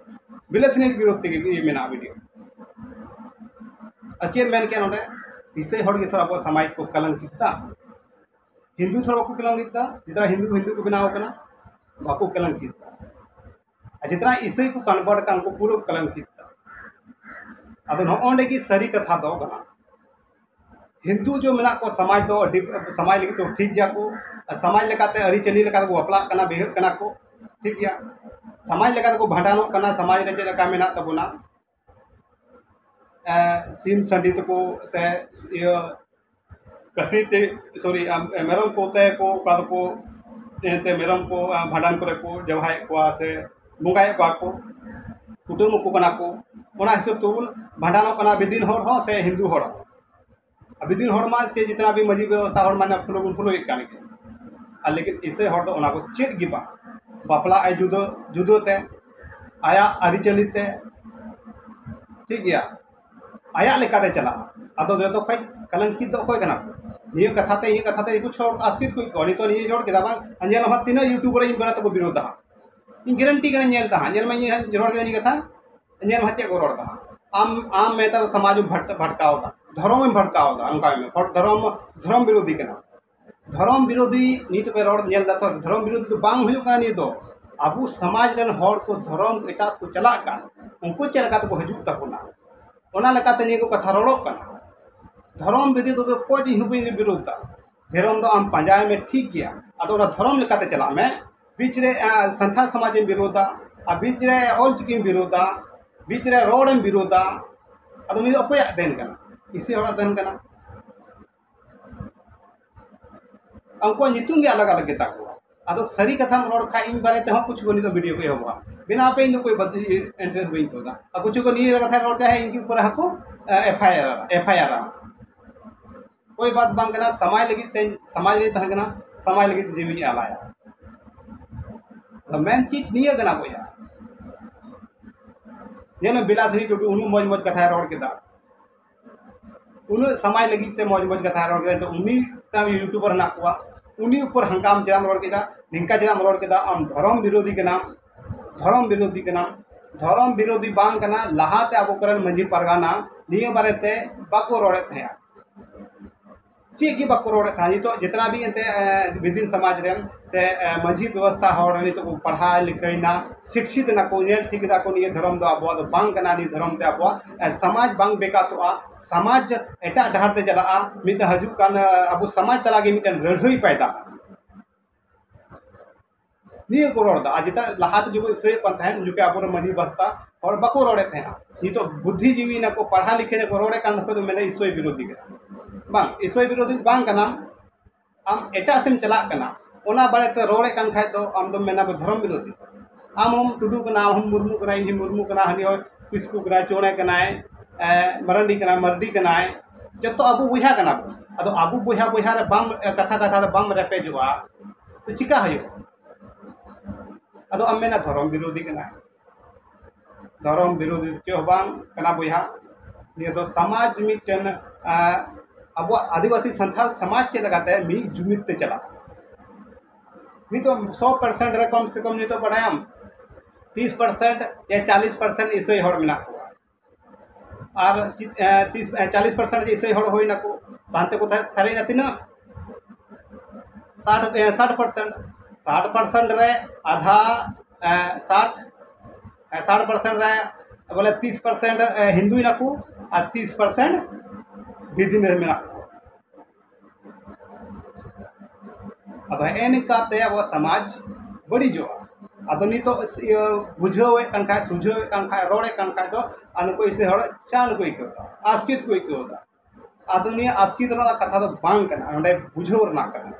ᱵᱤᱞᱟᱥᱤᱱᱤ ᱵᱤᱨᱳᱫᱷ ᱛᱮᱜᱮ ᱤᱭᱟᱹ ᱢᱮᱱᱟᱜᱼᱟ ᱵᱷᱤᱰᱤᱭᱳ᱾ ᱟᱨ ᱪᱮᱫ ᱮᱢ ᱢᱮᱱ ᱠᱮᱫ ᱱᱚᱰᱮ? ᱤᱥᱟᱹᱭ ᱦᱚᱲ ᱜᱮ ᱛᱷᱚᱲᱟ ᱟᱵᱚᱣᱟᱜ ᱥᱚᱢᱟᱡᱽ ᱠᱚ ᱠᱚᱞᱚᱝᱠᱤᱛ ᱫᱟ, ᱦᱤᱱᱫᱩ ᱛᱷᱚᱲᱟ ᱵᱟᱠᱚ ᱠᱚᱞᱚᱝᱠᱤᱛ ᱫᱟ, ᱡᱮᱛᱱᱟ ᱦᱤᱱᱫᱩ, ᱦᱤᱱᱫᱩ ᱠᱚ ᱵᱮᱱᱟᱣ ᱠᱟᱱᱟ, ᱵᱟᱠᱚ ᱠᱚᱞᱚᱝᱠᱤᱛ ᱫᱟ᱾ ᱟᱨ ᱡᱮᱛᱱᱟ ᱤᱥᱟᱹᱭ ᱠᱚ ᱠᱚᱱᱵᱷᱟᱨᱴ ᱠᱟᱱᱟ, ᱩᱱᱠᱩ ᱯᱩᱨᱟᱹ ᱠᱚᱞᱚᱝᱠᱤᱛ ᱫᱟ᱾ ᱟᱫᱚ ᱱᱚᱜᱼᱚ ᱱᱚᱰᱮ ᱜᱮ ᱥᱟᱹᱨᱤ ᱠᱟᱛᱷᱟ ᱫᱚ ᱠᱟᱱᱟ᱾ ᱦᱤᱱᱫᱩ ᱡᱚ ᱢᱮᱱᱟᱜ ᱠᱚ ᱥᱚᱢᱟᱡᱽ ᱫᱚ ᱟᱹᱰᱤ, ᱥᱚᱢᱟᱡᱽ ᱞᱟᱹᱜᱤᱫ ᱫᱚ ᱴᱷᱤᱠ ᱜᱮᱭᱟ ᱠᱚ, ᱟᱨ ᱥᱚᱢᱟᱡᱽ ᱞᱮᱠᱟᱛᱮ ᱟᱹᱨᱤᱪᱟᱹᱞᱤ ᱞᱮᱠᱟ ᱛᱮᱠᱚ ᱵᱟᱯᱞᱟᱜ ᱠᱟᱱᱟ, ᱵᱤᱦᱟᱹᱜ ᱠᱟᱱᱟ ᱠᱚ, ᱴᱷᱤᱠ ᱜᱮᱭᱟ᱾ ᱥᱚᱢᱟᱡᱽ ᱞᱮᱠᱟ ᱛᱮᱠᱚ ᱵᱷᱟᱸᱰᱟᱱᱚᱜ ᱠᱟᱱᱟ, ᱥᱚᱢᱟᱡᱽ ᱨᱮ ᱪᱮᱫ ᱞᱮᱠᱟ ᱢᱮᱱᱟᱜ ᱛᱟᱵᱚᱱᱟ, ᱮ, ᱥᱤᱢ ᱥᱟᱺᱰᱤ ᱛᱮᱠᱚ ᱥᱮ ᱤᱭᱟᱹ ᱠᱟᱹᱥᱤ ᱛᱮ, ᱥᱚᱨᱤ, ᱟᱢ, ᱢᱮᱨᱚᱢ ᱠᱚᱛᱮ ᱠᱚ, ᱚᱠᱟ ᱫᱚᱠᱚ ᱮᱱᱛᱮ ᱢᱮᱨᱚᱢ ᱠᱚ, ᱟ, ᱵᱷᱟᱸᱰᱟᱱ ᱠᱚᱨᱮ ᱠᱚ ᱡᱟᱣᱦᱟᱭᱮᱫ ᱠᱚᱣᱟ ᱥᱮ ᱵᱚᱸᱜᱟᱭᱮᱫ ᱠᱚᱣᱟ ᱠᱚ, ᱠᱩᱴᱟᱹᱢ ᱟᱠᱚ ᱠᱟᱱᱟ ᱠᱚ᱾ ᱚᱱᱟ ᱦᱤᱥᱟᱹᱵ ᱛᱮᱵᱚᱱ ᱵᱷᱟᱸᱰᱟᱱᱚᱜ ᱠᱟᱱᱟ, ᱵᱤᱫᱤᱱ ᱦᱚᱲ ᱦᱚᱸ ᱥᱮ ᱦᱤᱱᱫᱩ ᱦᱚᱲ ᱦᱚᱸ᱾ ᱟᱨ ᱵᱤᱫᱤᱱ ᱦᱚᱲ ᱢᱟ ᱪᱮᱫ, ᱡᱤᱛᱱᱟ ᱵᱷᱤ ᱢᱟᱹᱡᱷᱤ ᱵᱮᱵᱚᱥᱛᱷᱟ ᱦᱚᱲ ᱢᱟᱱᱮ ᱯᱷᱚᱞᱳ ᱵᱚᱱ ᱯᱷᱚᱞᱳᱭᱮᱫ ᱠᱟᱱ ᱜᱮ᱾ ᱟᱨ ᱞᱮᱠᱤᱱ ᱤᱥᱟᱹᱭ ᱦᱚᱲ ᱫᱚ ᱚᱱᱟ ᱠᱚ ᱪᱮᱫ ᱜᱮ ᱵᱟᱝ, ᱵᱟᱯᱞᱟ ᱟᱭ ᱡᱩᱫᱟᱹ ᱡᱩᱫᱟᱹ ᱛᱮ, ᱟᱭᱟᱜ ᱟᱹᱨᱤᱪᱟᱹᱞᱤ ᱛᱮ, ᱴᱷᱤᱠ ᱜᱮᱭᱟ, ᱟᱭᱟᱜ ᱞᱮᱠᱟᱛᱮ ᱪᱟᱞᱟᱜᱼᱟ᱾ ᱟᱫᱚ ᱡᱚᱛᱚ ᱠᱷᱚᱡ ᱠᱚᱞᱚᱝᱠᱤᱛ ᱫᱚ ᱚᱠᱚᱭ ᱠᱟᱱᱟ ᱠᱚ? ᱱᱤᱭᱟᱹ ᱠᱟᱛᱷᱟ ᱛᱮ, ᱤᱧᱟᱹᱜ ᱠᱟᱛᱷᱟ ᱛᱮ ᱠᱩᱪᱷ ᱦᱚᱲ ᱟᱥᱠᱤᱛ ᱠᱚ ᱟᱹᱭᱠᱟᱹᱣᱟ᱾ ᱱᱤᱛᱚᱜ ᱱᱤᱭᱟᱹ ᱨᱚᱲ ᱠᱮᱫᱟ ᱵᱟᱝ, ᱟᱨ ᱧᱮᱞ ᱢᱮ ᱛᱤᱱᱟᱹᱜ YouTuber ᱤᱧ ᱵᱮᱲᱟ ᱛᱮᱠᱚ ᱵᱤᱨᱳᱫᱷᱟ᱾ ᱤᱧ guarantee ᱠᱟᱱᱟ, ᱧᱮᱞ ᱛᱟᱦᱟᱸᱜ, ᱧᱮᱞ ᱢᱮ ᱤᱧ ᱨᱚᱲ ᱠᱮᱫᱟ ᱱᱤᱭᱟᱹ ᱠᱟᱛᱷᱟ, ᱧᱮᱞ ᱢᱮ ᱪᱮᱫ ᱠᱚ ᱨᱚᱲ ᱛᱟᱦᱟᱸᱜ᱾ ᱟᱢ, ᱟᱢ ᱢᱮᱛᱟ ᱥᱚᱢᱟᱡᱽ ᱮᱢ ᱵᱷᱟᱴ-, ᱵᱷᱟᱴᱠᱟᱣ ᱫᱟ, ᱫᱷᱚᱨᱚᱢ ᱮᱢ ᱵᱷᱟᱴᱠᱟᱣ ᱫᱟ, ᱚᱱᱠᱟ ᱢᱮ, ᱫᱷᱚᱨᱚᱢ, ᱫᱷᱚᱨᱚᱢ ᱵᱤᱨᱳᱫᱷᱤ ᱠᱟᱱᱟ᱾ ᱫᱷᱚᱨᱚᱢ ᱵᱤᱨᱳᱫᱷᱤ ᱱᱤᱛ ᱯᱮ ᱨᱚᱲ ᱧᱮᱞ ᱫᱟ ᱛᱚ, ᱫᱷᱚᱨᱚᱢ ᱵᱤᱨᱳᱫᱷᱤ ᱫᱚ ᱵᱟᱝ ᱦᱩᱭᱩᱜ ᱠᱟᱱᱟ ᱱᱤᱭᱟᱹ ᱫᱚ᱾ ᱟᱵᱚ ᱥᱚᱢᱟᱡᱽ ᱨᱮᱱ ᱦᱚᱲ ᱠᱚ ᱫᱷᱚᱨᱚᱢ ᱮᱴᱟᱜ ᱠᱚ ᱪᱟᱞᱟᱜ ᱠᱟᱱ, ᱩᱱᱠᱩ ᱪᱮᱫ ᱞᱮᱠᱟ ᱛᱮᱠᱚ ᱦᱤᱡᱩᱜ ᱛᱟᱵᱚᱱᱟ, ᱚᱱᱟ ᱞᱮᱠᱟᱛᱮ ᱱᱤᱭᱟᱹ ᱠᱚ ᱠᱟᱛᱷᱟ ᱨᱚᱲᱚᱜ ᱠᱟᱱᱟ᱾ ᱫᱷᱚᱨᱚᱢ ᱵᱤᱨᱳᱫᱷᱤ ᱫᱚ ᱚᱠᱚᱭ ᱤᱧ ᱦᱚᱸ ᱵᱟᱹᱧ ᱵᱤᱨᱳᱫᱷ ᱫᱟ᱾ ᱫᱷᱚᱨᱚᱢ ᱫᱚ ᱟᱢ ᱯᱟᱸᱡᱟᱭ ᱢᱮ, ᱴᱷᱤᱠ ᱜᱮᱭᱟ, ᱟᱫᱚ ᱚᱱᱟ ᱫᱷᱚᱨᱚᱢ ᱞᱮᱠᱟᱛᱮ ᱪᱟᱞᱟᱜ ᱢᱮ᱾ ᱵᱤᱪ ᱨᱮ, ᱟ, ᱥᱟᱱᱛᱟᱲ ᱥᱚᱢᱟᱡᱽ ᱮᱢ ᱵᱤᱨᱳᱫᱷ ᱫᱟ, ᱟᱨ ᱵᱤᱪ ᱨᱮ ᱚᱞ ᱪᱤᱠᱤᱢ ᱵᱤᱨᱳᱫᱷ ᱫᱟ, ᱵᱤᱪ ᱨᱮ ᱨᱚᱲ ᱮᱢ ᱵᱤᱨᱳᱫᱷ ᱫᱟ, ᱟᱫᱚ ᱱᱤᱭᱟᱹ ᱫᱚ ᱚᱠᱚᱭᱟᱜ ᱫᱮᱱ ᱠᱟᱱᱟ? ᱤᱥᱟᱹᱭ ᱦᱚᱲᱟᱜ ᱫᱮᱱ ᱠᱟᱱᱟ᱾ ᱩᱱᱠᱩᱣᱟᱜ ᱧᱩᱛᱩᱢ ᱜᱮ ᱟᱞᱟᱜᱽ ᱟᱞᱟᱜᱽ ᱜᱮᱛᱟ ᱠᱚᱣᱟ᱾ ᱟᱫᱚ ᱥᱟᱹᱨᱤ ᱠᱟᱛᱷᱟᱢ ᱨᱚᱲ ᱠᱷᱟᱡ, ᱤᱧ ᱵᱟᱨᱮ ᱛᱮᱦᱚᱸ ᱠᱩᱪᱷᱩ ᱠᱚ ᱱᱤᱛᱚᱜ video ᱠᱚ ᱮᱦᱚᱵᱚᱜᱼᱟ, ᱵᱮᱱᱟᱣ ᱯᱮ, ᱤᱧ ᱫᱚ ᱠᱳᱭ ᱵᱟᱫ-, interest ᱵᱟᱹᱧ ᱟᱹᱭᱠᱟᱹᱣ ᱫᱟ᱾ ᱟᱨ ᱠᱩᱪᱷᱩ ᱠᱚ ᱱᱤᱭᱟᱹ ᱠᱟᱛᱷᱟ ᱨᱚᱲ ᱠᱷᱟᱡ, ᱤᱧ ᱠᱮ ᱩᱯᱚᱨ ᱦᱟᱸᱠᱚ, ᱮ, FIR, FIR ᱟ᱾ ᱠᱳᱭ ᱵᱟᱛ ᱵᱟᱝ ᱠᱟᱱᱟ, ᱥᱚᱢᱟᱡᱽ ᱞᱟᱹᱜᱤᱫ ᱛᱮ, ᱥᱚᱢᱟᱡᱽ ᱞᱟᱹᱜᱤᱫ ᱛᱟᱦᱮᱸ ᱠᱟᱱᱟ, ᱥᱚᱢᱟᱡᱽ ᱞᱟᱹᱜᱤᱫ ᱡᱤᱣᱤᱧ ᱟᱞᱟᱭᱟ᱾ ᱟᱫᱚ main ᱪᱤᱡᱽ ᱱᱤᱭᱟᱹ ᱠᱟᱱᱟ ᱵᱚᱭᱦᱟ᱾ ᱧᱮᱞ ᱢᱮ, ᱵᱤᱞᱟᱥ ᱦᱟᱹᱱᱤ ᱴᱩᱰᱩ ᱩᱱᱟᱹᱜ ᱢᱚᱡᱽ ᱢᱚᱡᱽ ᱠᱟᱛᱷᱟᱭ ᱨᱚᱲ ᱠᱮᱫᱟ, ᱩᱱᱟᱹᱜ ᱥᱚᱢᱟᱡᱽ ᱞᱟᱹᱜᱤᱫ ᱛᱮ ᱢᱚᱡᱽ ᱢᱚᱡᱽ ᱠᱟᱛᱷᱟᱭ ᱨᱚᱲ ᱠᱮᱫᱟ᱾ ᱱᱤᱛᱚᱜ ᱩᱱᱤ ᱪᱮᱛᱟᱱ YouTuber ᱦᱮᱱᱟᱜ ᱠᱚᱣᱟ, ᱩᱱᱤ ᱩᱯᱚᱨ ᱦᱟᱱᱠᱟᱢ ᱪᱮᱫᱟᱜ ᱮᱢ ᱨᱚᱲ ᱠᱮᱫᱟ, ᱱᱤᱝᱠᱟ ᱪᱮᱫᱟᱜ ᱮᱢ ᱨᱚᱲ ᱠᱮᱫᱟ? ᱟᱢ ᱫᱷᱚᱨᱚᱢ ᱵᱤᱨᱳᱫᱷᱤ ᱠᱟᱱᱟᱢ, ᱫᱷᱚᱨᱚᱢ ᱵᱤᱨᱳᱫᱷᱤ ᱠᱟᱱᱟᱢ᱾ ᱫᱷᱚᱨᱚᱢ ᱵᱤᱨᱳᱫᱷᱤ ᱵᱟᱝ ᱠᱟᱱᱟ, ᱞᱟᱦᱟᱛᱮ ᱟᱵᱚ ᱠᱚᱨᱮᱱ ᱢᱟᱹᱡᱷᱤ ᱯᱟᱨᱜᱟᱱᱟ ᱱᱤᱭᱟᱹ ᱵᱟᱨᱮᱛᱮ ᱵᱟᱠᱚ ᱨᱚᱲᱮᱫ ᱛᱟᱦᱮᱸᱜᱼᱟ᱾ ᱪᱮᱫ ᱜᱮ ᱵᱟᱠᱚ ᱨᱚᱲᱮᱫ ᱛᱟᱦᱮᱸᱫ᱾ ᱱᱤᱛᱚᱜ ᱡᱮᱛᱱᱟ ᱵᱤ ᱮᱱᱛᱮ, ᱮ, ᱵᱤᱫᱤᱱ ᱥᱚᱢᱟᱡᱽ ᱨᱮᱱ ᱥᱮ, ᱮ, ᱢᱟᱹᱡᱷᱤ ᱵᱮᱵᱚᱥᱛᱷᱟ ᱦᱚᱲ ᱱᱤᱛᱚᱜ ᱠᱚ ᱯᱟᱲᱦᱟᱣ ᱞᱤᱠᱷᱟᱹᱭᱱᱟ, ᱥᱤᱠᱷᱤᱛ ᱮᱱᱟ ᱠᱚ, ᱧᱮᱞ ᱴᱷᱤᱠ ᱮᱫᱟ ᱠᱚ, ᱱᱤᱭᱟᱹ ᱫᱷᱚᱨᱚᱢ ᱫᱚ ᱟᱵᱚᱣᱟᱜ ᱫᱚ ᱵᱟᱝ ᱠᱟᱱᱟ, ᱱᱤᱭᱟᱹ ᱫᱷᱚᱨᱚᱢ ᱛᱮ ᱟᱵᱚᱣᱟᱜ, ᱮ, ᱥᱚᱢᱟᱡᱽ ᱵᱟᱝ ᱵᱤᱠᱟᱥᱚᱜᱼᱟ, ᱥᱚᱢᱟᱡᱽ ᱮᱴᱟᱜ ᱰᱟᱦᱟᱨ ᱛᱮ ᱪᱟᱞᱟᱜᱼᱟ, ᱢᱤᱫᱴᱟᱝ ᱦᱤᱡᱩᱜ ᱠᱟᱱ, ᱮ, ᱟᱵᱚ ᱥᱚᱢᱟᱡᱽ ᱛᱟᱞᱟ ᱜᱮ ᱢᱤᱫᱴᱟᱝ ᱞᱟᱹᱲᱦᱟᱹᱭ ᱯᱟᱭᱫᱟ᱾ ᱱᱤᱭᱟᱹ ᱠᱚ ᱨᱚᱲ ᱮᱫᱟ᱾ ᱟᱨ ᱡᱮᱴᱟ ᱞᱟᱦᱟᱛᱮ ᱡᱚᱠᱷᱚᱱ ᱤᱥᱟᱹᱭᱮᱫ ᱠᱟᱱ ᱛᱟᱦᱮᱸᱫ, ᱩᱱ ᱡᱚᱠᱷᱚᱱ ᱟᱵᱚᱨᱮᱱ ᱢᱟᱹᱡᱷᱤ ᱵᱟᱥᱛᱟ ᱦᱚᱲ ᱵᱟᱠᱚ ᱨᱚᱲᱮᱫ ᱛᱟᱦᱮᱸᱫᱼᱟ᱾ ᱱᱤᱛᱚᱜ ᱵᱩᱫᱽᱫᱷᱤᱡᱤᱵᱤ ᱱᱟᱠᱚ, ᱯᱟᱲᱦᱟᱣ ᱞᱤᱠᱷᱟᱹᱭ ᱱᱟᱠᱚ, ᱨᱚᱲᱮᱫ ᱠᱟᱱ ᱠᱷᱟᱡ ᱫᱚ ᱢᱮᱱᱟ ᱤᱥᱟᱹᱭ ᱵᱤᱨᱳᱫᱷᱤ ᱠᱟᱱᱟ᱾ ᱵᱟᱝ, ᱤᱥᱟᱹᱭ ᱵᱤᱨᱳᱫᱷᱤ ᱵᱟᱝ ᱠᱟᱱᱟᱢ᱾ ᱟᱢ ᱮᱴᱟᱜ ᱥᱮᱫ ᱮᱢ ᱪᱟᱞᱟᱜ ᱠᱟᱱᱟ, ᱚᱱᱟ ᱵᱟᱨᱮᱛᱮ ᱨᱚᱲᱮᱫ ᱠᱟᱱ ᱠᱷᱟᱡ ᱫᱚ ᱟᱢ ᱫᱚᱢ ᱢᱮᱱᱟ ᱵᱚ ᱫᱷᱚᱨᱚᱢ ᱵᱤᱨᱳᱫᱷᱤ᱾ ᱟᱢ ᱦᱚᱸᱢ ᱴᱩᱰᱩ ᱠᱟᱱᱟ, ᱟᱢ ᱦᱚᱸᱢ ᱢᱩᱨᱢᱩ ᱠᱟᱱᱟ, ᱤᱧ ᱦᱚᱸᱧ ᱢᱩᱨᱢᱩ ᱠᱟᱱᱟ, ᱦᱟᱹᱱᱤ ᱦᱚᱸ ᱠᱤᱥᱠᱩ ᱠᱟᱱᱟᱭ, ᱪᱚᱬᱮ ᱠᱟᱱᱟᱭ, ᱮ, ᱢᱟᱨᱟᱱᱰᱤ ᱠᱟᱱᱟᱭ, ᱢᱟᱨᱰᱤ ᱠᱟᱱᱟᱭ, ᱡᱚᱛᱚ ᱟᱵᱚ ᱵᱚᱭᱦᱟ ᱠᱟᱱᱟ ᱵᱚ᱾ ᱟᱫᱚ ᱟᱵᱚ ᱵᱚᱭᱦᱟ ᱵᱚᱭᱦᱟ ᱨᱮ ᱵᱟᱢ, ᱠᱟᱛᱷᱟ ᱠᱟᱛᱷᱟ ᱨᱮ ᱵᱟᱢ ᱨᱮᱯᱮᱡᱚᱜᱼᱟ, ᱛᱚ ᱪᱤᱠᱟ ᱦᱩᱭᱩᱜᱼᱟ? ᱟᱫᱚ ᱟᱢ ᱢᱮᱱᱟ ᱫᱷᱚᱨᱚᱢ ᱵᱤᱨᱳᱫᱷᱤ ᱠᱟᱱᱟᱭ᱾ ᱫᱷᱚᱨᱚᱢ ᱵᱤᱨᱳᱫᱷᱤ ᱪᱮᱫ ᱦᱚᱸ ᱵᱟᱝ ᱠᱟᱱᱟ ᱵᱚᱭᱦᱟ᱾ ᱱᱤᱭᱟᱹ ᱫᱚ ᱥᱚᱢᱟᱡᱽ ᱢᱤᱫᱴᱮᱱ, ᱟ, ᱟᱵᱚᱣᱟᱜ ᱟᱹᱫᱤᱵᱟᱹᱥᱤ ᱥᱟᱱᱛᱟᱲ ᱥᱚᱢᱟᱡᱽ ᱪᱮᱫ ᱞᱮᱠᱟᱛᱮ ᱢᱤᱫ ᱡᱩᱢᱤᱫ ᱛᱮ ᱪᱟᱞᱟᱜᱼᱟ᱾ ᱱᱤᱛᱚᱜ ᱥᱚ percent ᱨᱮ ᱠᱚᱢ ᱥᱮ ᱠᱚᱢ ᱱᱤᱛᱚᱜ ᱵᱟᱲᱟᱭᱟᱢ ᱛᱤᱥ percent ᱭᱟ ᱪᱟᱞᱤᱥ percent ᱤᱥᱟᱹᱭ ᱦᱚᱲ ᱢᱮᱱᱟᱜ ᱠᱚᱣᱟ᱾ ᱟᱨ ᱪᱤ-, ᱮ, ᱛᱤᱥ, ᱮ, ᱪᱟᱞᱤᱥ percent ᱡᱮ ᱤᱥᱟᱹᱭ ᱦᱚᱲ ᱦᱩᱭ ᱱᱟᱠᱚ, ᱛᱟᱦᱚᱞᱮ ᱠᱚ ᱛᱟᱦᱮᱸ ᱥᱟᱨᱮᱡ ᱮᱱᱟ ᱛᱤᱱᱟᱹᱜ? ᱥᱟᱴ, ᱮ, ᱥᱟᱴ percent᱾ ᱥᱟᱴ percent ᱨᱮ ᱟᱫᱷᱟ, ᱮ, ᱥᱟᱴ, ᱮ, ᱥᱟᱴ percent ᱨᱮ ᱵᱚᱞᱮ ᱛᱤᱥ percent, ᱮ, ᱦᱤᱱᱫᱩᱭ ᱱᱟᱠᱚ ᱟᱨ ᱛᱤᱥ percent ᱵᱤᱫᱤᱱ ᱨᱮ ᱢᱮᱱᱟᱜ ᱠᱚᱣᱟ᱾ ᱟᱫᱚ ᱦᱮᱸ ᱱᱤᱝᱠᱟᱛᱮ ᱟᱵᱚᱣᱟᱜ ᱥᱚᱢᱟᱡᱽ ᱵᱟᱹᱲᱤᱡᱚᱜᱼᱟ᱾ ᱟᱫᱚ ᱱᱤᱛᱚᱜ ᱤᱭᱟᱹ ᱵᱩᱡᱷᱟᱹᱣᱮᱫ ᱠᱟᱱ ᱠᱷᱟᱡ, ᱥᱩᱡᱷᱟᱹᱣᱮᱫ ᱠᱟᱱ ᱠᱷᱟᱡ, ᱨᱚᱲᱮᱫ ᱠᱟᱱ ᱠᱷᱟᱡ ᱫᱚ, ᱟᱨ ᱱᱩᱠᱩ ᱤᱥᱟᱹᱭ ᱦᱚᱲ ᱪᱟᱬ ᱠᱚ ᱟᱹᱭᱠᱟᱹᱣ ᱮᱫᱟ, ᱟᱥᱠᱮᱛ ᱠᱚ ᱟᱹᱭᱠᱟᱹᱣ ᱮᱫᱟ᱾ ᱟᱫᱚ ᱱᱤᱭᱟᱹ ᱟᱥᱠᱮᱛ ᱨᱮᱱᱟᱜ ᱠᱟᱛᱷᱟ ᱫᱚ ᱵᱟᱝ ᱠᱟᱱᱟ, ᱱᱚᱰᱮ ᱵᱩᱡᱷᱟᱹᱣ ᱨᱮᱱᱟᱜ ᱠᱟᱱᱟ᱾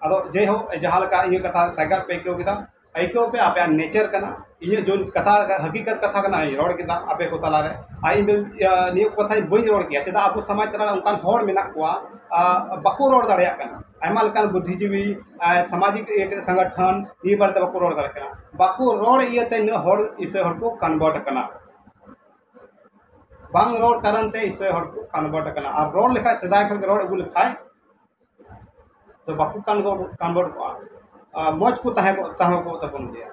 ᱟᱫᱚ ᱡᱟᱭᱦᱳᱠ, ᱡᱟᱦᱟᱸ ᱞᱮᱠᱟ ᱤᱧᱟᱹᱜ ᱠᱟᱛᱷᱟ ᱥᱟᱭᱜᱟᱫ ᱯᱮ ᱟᱹᱭᱠᱟᱹᱣ ᱠᱮᱫᱟ, ᱟᱹᱭᱠᱟᱹᱣ ᱯᱮ, ᱟᱯᱮᱭᱟᱜ nature ᱠᱟᱱᱟ᱾ ᱤᱧᱟᱹᱜ ᱡᱚᱱ ᱠᱟᱛᱷᱟ, ᱦᱟᱹᱠᱤᱠᱟᱛ ᱠᱟᱛᱷᱟ ᱠᱟᱱᱟ, ᱤᱧ ᱨᱚᱲ ᱠᱮᱫᱟ ᱟᱯᱮ ᱠᱚ ᱛᱟᱞᱟᱨᱮ᱾ ᱟᱨ ᱤᱧ ᱫᱚ, ᱤᱭᱟᱹ, ᱱᱤᱭᱟᱹ ᱠᱚ ᱠᱟᱛᱷᱟ ᱵᱟᱹᱧ ᱨᱚᱲ ᱠᱮᱭᱟ᱾ ᱪᱮᱫᱟᱜ? ᱟᱵᱚ ᱥᱚᱢᱟᱡᱽ ᱛᱟᱞᱟᱨᱮ ᱚᱱᱠᱟᱱ ᱦᱚᱲ ᱢᱮᱱᱟᱜ ᱠᱚᱣᱟ, ᱟ, ᱵᱟᱠᱚ ᱨᱚᱲ ᱫᱟᱲᱮᱭᱟᱜ ᱠᱟᱱᱟ᱾ ᱟᱭᱢᱟ ᱞᱮᱠᱟᱱ ᱵᱩᱫᱽᱫᱷᱤᱡᱤᱵᱤ, ᱟ, ᱥᱟᱢᱟᱡᱤᱠ ᱤᱭᱟᱹ ᱥᱚᱝᱜᱚᱴᱷᱚᱱ ᱱᱤᱭᱟᱹ ᱵᱟᱨᱮᱛᱮ ᱵᱟᱠᱚ ᱨᱚᱲ ᱫᱟᱲᱮᱭᱟᱜ ᱠᱟᱱᱟ᱾ ᱵᱟᱠᱚ ᱨᱚᱲ ᱤᱭᱟᱹᱛᱮ ᱤᱱᱟᱹᱜ ᱦᱚᱲ ᱤᱥᱟᱹᱭ ᱦᱚᱲ ᱠᱚ convert ᱠᱟᱱᱟ᱾ ᱵᱟᱝ ᱨᱚᱲ ᱠᱟᱨᱚᱱ ᱛᱮ ᱤᱥᱟᱹᱭ ᱦᱚᱲ ᱠᱚ convert ᱠᱟᱱᱟ᱾ ᱟᱨ ᱨᱚᱲ ᱞᱮᱠᱷᱟᱡ, ᱥᱮᱫᱟᱭ ᱠᱷᱚᱱ ᱜᱮ ᱨᱚᱲ ᱟᱹᱜᱩ ᱞᱮᱠᱷᱟᱡ, ᱫᱚ ᱵᱟᱠᱚ convert, convert ᱠᱚᱜᱼᱟ᱾ ᱟᱨ ᱢᱚᱡᱽ ᱠᱚ ᱛᱟᱦᱮᱸ ᱠᱚᱜ, ᱛᱟᱦᱮᱸ ᱠᱚᱜ ᱛᱟᱵᱚᱱ ᱜᱮᱭᱟ᱾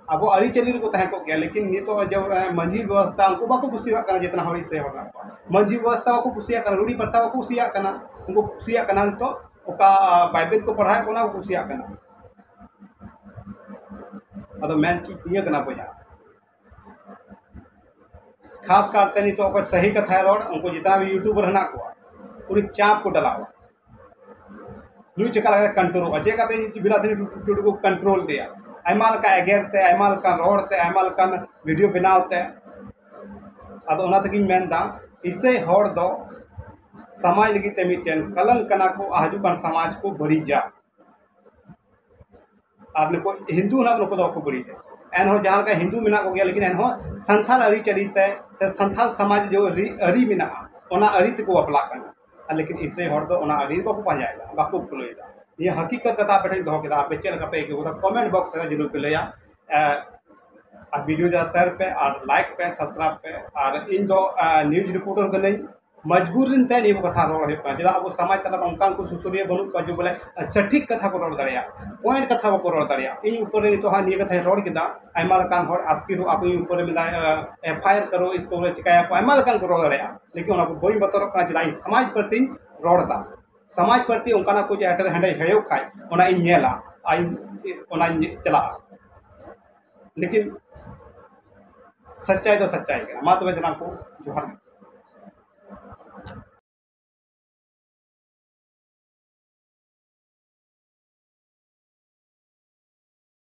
ᱟᱵᱚ ᱟᱹᱨᱤᱪᱟᱹᱞᱤ ᱨᱮᱠᱚ ᱛᱟᱦᱮᱸ ᱠᱚᱜ ᱜᱮᱭᱟ, ᱞᱮᱠᱤᱱ ᱱᱤᱛᱚᱜ ᱡᱮ, ᱮ, ᱢᱟᱹᱡᱷᱤ ᱵᱮᱵᱚᱥᱛᱷᱟ, ᱩᱱᱠᱩ ᱵᱟᱠᱚ ᱠᱩᱥᱤᱭᱟᱜ ᱠᱟᱱᱟ ᱡᱮᱛᱱᱟ ᱦᱚᱲ ᱤᱥᱟᱹᱭ ᱦᱚᱲ ᱢᱮᱱᱟᱜ ᱠᱚᱣᱟ᱾ ᱢᱟᱹᱡᱷᱤ ᱵᱮᱵᱚᱥᱛᱷᱟ ᱵᱟᱠᱚ ᱠᱩᱥᱤᱭᱟᱜ ᱠᱟᱱᱟ, ᱨᱩᱲᱤ ᱯᱨᱚᱛᱷᱟ ᱵᱟᱠᱚ ᱠᱩᱥᱤᱭᱟᱜ ᱠᱟᱱᱟ᱾ ᱩᱱᱠᱩ ᱠᱩᱥᱤᱭᱟᱜ ᱠᱟᱱᱟ ᱱᱤᱛᱚᱜ ᱚᱠᱟ, ᱟ, ᱵᱟᱭᱵᱮᱞ ᱠᱚ ᱯᱟᱲᱦᱟᱣᱮᱫ ᱠᱚ, ᱚᱱᱟ ᱠᱚ ᱠᱩᱥᱤᱭᱟᱜ ᱠᱟᱱᱟ᱾ ᱟᱫᱚ ᱢᱮᱱ ᱪᱮᱫ ᱤᱭᱟᱹ ᱠᱟᱱᱟ ᱵᱚᱭᱦᱟ? ᱠᱷᱟᱥ ᱠᱟᱨᱛᱮ ᱱᱤᱛᱚᱜ ᱚᱠᱚᱭ ᱥᱟᱹᱦᱤ ᱠᱟᱛᱷᱟᱭ ᱨᱚᱲ, ᱩᱱᱠᱩ ᱡᱮᱛᱱᱟ ᱵᱤ YouTuber ᱦᱮᱱᱟᱜ ᱠᱚᱣᱟ, ᱩᱱᱤ ᱪᱟᱯ ᱠᱚ ᱰᱟᱞᱟᱣᱟ᱾ ᱱᱩᱭ ᱪᱮᱠᱟ ᱞᱮᱠᱟᱛᱮ ᱠᱚᱱᱴᱨᱳᱞᱚᱜᱼᱟ, ᱪᱮᱠᱟᱛᱮ ᱵᱤᱞᱟᱥᱤᱱᱤ ᱴᱩᱰᱩ ᱠᱚ ᱠᱚᱱᱴᱨᱳᱞ ᱤᱫᱤᱭᱟ, ᱟᱭᱢᱟ ᱞᱮᱠᱟ ᱮᱜᱮᱨ ᱛᱮ, ᱟᱭᱢᱟ ᱞᱮᱠᱟᱱ ᱨᱚᱲ ᱛᱮ, ᱟᱭᱢᱟ ᱞᱮᱠᱟᱱ ᱵᱷᱤᱰᱤᱭᱳ ᱵᱮᱱᱟᱣ ᱛᱮ᱾ ᱟᱫᱚ ᱚᱱᱟ ᱛᱮᱜᱤᱧ ᱢᱮᱱᱫᱟ, ᱤᱥᱟᱹᱭ ᱦᱚᱲ ᱫᱚ ᱥᱚᱢᱟᱡᱽ ᱞᱟᱹᱜᱤᱫ ᱛᱮ ᱢᱤᱫᱴᱮᱱ ᱠᱚᱞᱚᱝᱠ ᱠᱟᱱᱟ ᱠᱚ ᱟᱨ ᱦᱤᱡᱩᱜ ᱠᱟᱱ ᱥᱚᱢᱟᱡᱽ ᱠᱚ ᱵᱟᱹᱲᱤᱡᱟ᱾ ᱟᱨ ᱱᱩᱠᱩ ᱦᱤᱱᱫᱩ ᱦᱚᱸ ᱱᱩᱠᱩ ᱫᱚ ᱵᱟᱠᱚ ᱵᱟᱹᱲᱤᱡᱟ᱾ ᱮᱱᱦᱚᱸ ᱡᱟᱦᱟᱸ ᱞᱮᱠᱟ ᱦᱤᱱᱫᱩ ᱢᱮᱱᱟᱜ ᱠᱚᱜᱮᱭᱟ, ᱞᱮᱠᱤᱱ ᱮᱱᱦᱚᱸ ᱥᱟᱱᱛᱟᱲ ᱟᱹᱨᱤᱪᱟᱹᱞᱤ ᱛᱮ ᱥᱮ ᱥᱟᱱᱛᱟᱲ ᱥᱚᱢᱟᱡᱽ ᱡᱮ ᱟᱹᱨᱤ, ᱟᱹᱨᱤ ᱢᱮᱱᱟᱜᱼᱟ, ᱚᱱᱟ ᱟᱹᱨᱤ ᱛᱮᱠᱚ ᱵᱟᱯᱞᱟᱜ ᱠᱟᱱᱟ᱾ ᱟᱨ ᱞᱮᱠᱤᱱ ᱤᱥᱟᱹᱭ ᱦᱚᱲ ᱫᱚ ᱚᱱᱟ ᱟᱹᱨᱤ ᱵᱟᱠᱚ ᱯᱟᱸᱡᱟᱭᱮᱫᱟ, ᱵᱟᱠᱚ ᱠᱷᱩᱞᱟᱹᱣᱮᱫᱟ᱾ ᱱᱤᱭᱟᱹ ᱦᱟᱹᱠᱤᱠᱚᱛ ᱠᱟᱛᱷᱟ ᱟᱯᱮ ᱴᱷᱮᱱ ᱫᱚᱦᱚ ᱠᱮᱫᱟ, ᱟᱯᱮ ᱪᱮᱫ ᱞᱮᱠᱟ ᱯᱮ ᱟᱹᱭᱠᱟᱹᱣ ᱠᱮᱫᱟ? ᱠᱚᱢᱮᱱᱴ ᱵᱚᱠᱥ ᱨᱮ ᱡᱟᱹᱨᱩᱲ ᱯᱮ ᱞᱟᱹᱭᱟ᱾ ᱮ, ᱟᱨ ᱵᱷᱤᱰᱤᱭᱳ ᱡᱟ ᱥᱮᱭᱟᱨ ᱯᱮ ᱟᱨ ᱞᱟᱭᱤᱠ ᱯᱮ, ᱥᱟᱵᱥᱠᱨᱟᱭᱤᱵ ᱯᱮ᱾ ᱟᱨ ᱤᱧ ᱫᱚ, ᱮ, ᱱᱤᱭᱩᱡᱽ ᱨᱤᱯᱳᱨᱴᱟᱨ ᱠᱟᱹᱱᱟᱹᱧ, ᱢᱚᱡᱽᱵᱩᱨᱤ ᱛᱮ ᱱᱤᱭᱟᱹ ᱠᱚ ᱠᱟᱛᱷᱟ ᱨᱚᱲ ᱦᱩᱭᱩᱜ ᱠᱟᱱᱟ᱾ ᱪᱮᱫᱟᱜ ᱟᱵᱚ ᱥᱚᱢᱟᱡᱽ ᱛᱟᱞᱟ ᱨᱮ ᱚᱱᱠᱟᱱ ᱠᱚ ᱥᱩᱥᱟᱹᱨᱤᱭᱟᱹ ᱵᱟᱹᱱᱩᱜ ᱠᱚᱣᱟ ᱡᱮ ᱵᱚᱞᱮ ᱥᱚᱴᱷᱤᱠ ᱠᱟᱛᱷᱟ ᱠᱚ ᱨᱚᱲ ᱫᱟᱲᱮᱭᱟᱜᱼᱟ, ᱯᱚᱭᱮᱱᱴ ᱠᱟᱛᱷᱟ ᱵᱟᱠᱚ ᱨᱚᱲ ᱫᱟᱲᱮᱭᱟᱜᱼᱟ᱾ ᱤᱧ ᱩᱯᱚᱨ ᱨᱮ ᱱᱤᱛᱚᱜ ᱦᱟᱸᱜ ᱱᱤᱭᱟᱹ ᱠᱟᱛᱷᱟᱧ ᱨᱚᱲ ᱠᱮᱫᱟ, ᱟᱭᱢᱟ ᱞᱮᱠᱟᱱ ᱦᱚᱲ ᱟᱥᱠᱮᱛᱚᱜᱼᱟ ᱠᱚ, ᱤᱧ ᱩᱯᱚᱨ ᱨᱮ ᱢᱮᱱᱫᱟ, ᱮ, ᱮᱯᱷ ᱟᱭ ᱟᱨ ᱠᱟᱨᱚ, ᱤᱥᱠᱩᱞ ᱨᱮ ᱪᱤᱠᱟᱹᱭᱟᱠᱚ, ᱟᱭᱢᱟ ᱞᱮᱠᱟᱱ ᱠᱚ ᱨᱚᱲ ᱫᱟᱲᱮᱭᱟᱜᱼᱟ᱾ ᱞᱮᱠᱤᱱ ᱚᱱᱟ ᱠᱚ ᱵᱟᱹᱧ ᱵᱚᱛᱚᱨᱚᱜ ᱠᱟᱱᱟ, ᱪᱮᱫᱟᱜ ᱤᱧ ᱥᱚᱢᱟᱡᱽ ᱯᱨᱚᱛᱤᱧ ᱨᱚᱲ ᱮᱫᱟ᱾ ᱥᱚᱢᱟᱡᱽ ᱯᱨᱚᱛᱤ ᱚᱱᱠᱟᱱᱟᱜ ᱠᱚ ᱡᱮ ᱮᱴᱟᱜ ᱦᱟᱸᱰᱮ ᱦᱮᱭᱚᱜ ᱠᱷᱟᱡ, ᱚᱱᱟ ᱤᱧ ᱧᱮᱞᱟ, ᱟᱨ ᱤᱧ, ᱚᱱᱟᱧ ᱪᱟᱞᱟᱜᱼᱟ᱾ ᱞᱮᱠᱤᱱ ᱥᱟᱪᱟᱭ ᱫᱚ ᱥᱟᱪᱟᱭ ᱠᱟᱱᱟ᱾ ᱢᱟ ᱛᱚᱵᱮ ᱡᱟᱱᱟᱢ ᱠᱚ ᱡᱚᱦᱟᱨ ᱜᱮ᱾